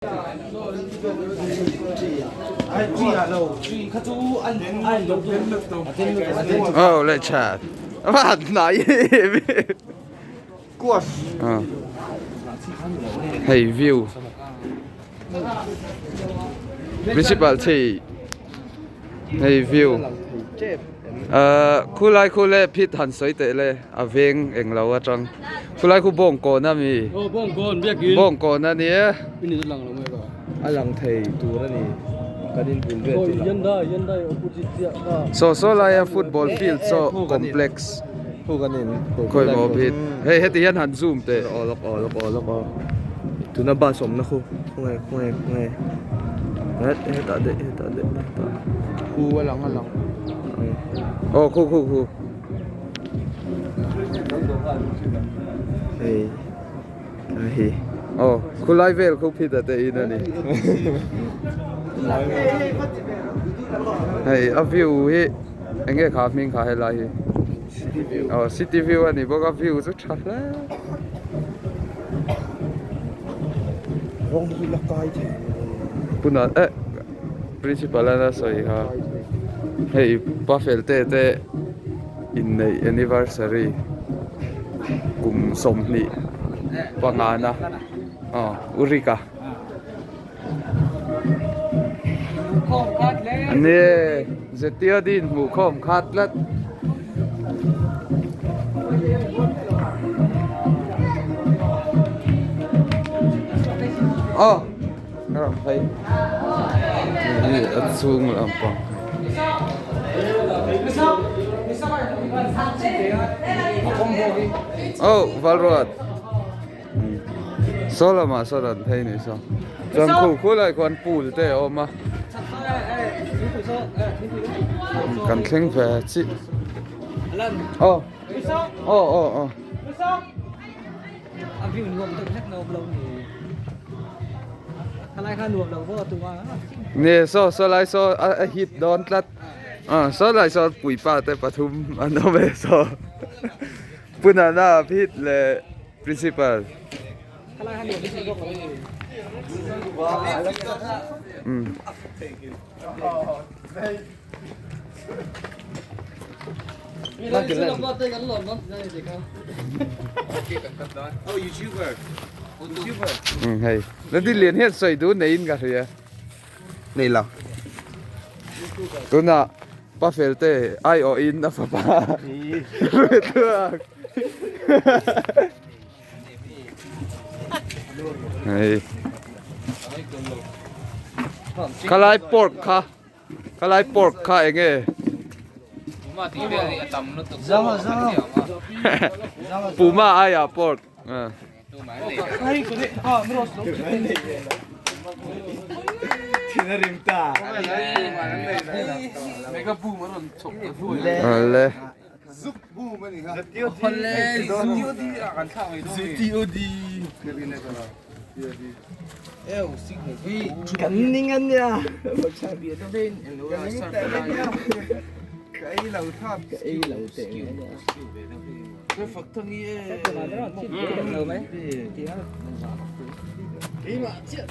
Oh le chat a va han hnai em em hei view principal chi hei view ahh khulai khu le phit han sawi teh le a veng englo atang khulai khu bawngkawn a mi bawngkawn a nia a lang thei tur a ni kan in bul vel chu lang saw saw laia football field saw complex khawi maw phit hei heti hian han zoom teh aw lawk aw lawk aw lawk aw tuna bus awmna khu khawnge khawnge khawnge het hetah daih hetah daih hetah khu a lang a lang aw khu khu khu hei a hi aw khulai vel khu phit a te in a ni hei a view hi eng nge kha hming kha helai hi aw city view a ni bawk a view chu tha hle rawng hi la kai thei hunah eh principal a la sawi kha hei pa fel te te inneih anniversary kum 25 na aw urika nia zetia din hmuh khawm khat tlat. Aw hei a chhung lampang aw Valruat saw lamah sawn an phei ni saw chuan khu khulai khuan pool te a awm a kan thleng ve chiah aw aw aw aw. Nge saw saw lai saw a hit dawn tlat ah saw lai saw puipa te pathum an awm e saw Punana hit leh principal umm. Hei la ti lian hian sawi duh neiin ka hria nei lo tunah pa fel te ai awh in a fapa hei khalai pork kha Khalai pork kha eng nge? Puma aiah pork. Awle. Kan ning an nia. Ka ei lo thap ka ei lo teh mai.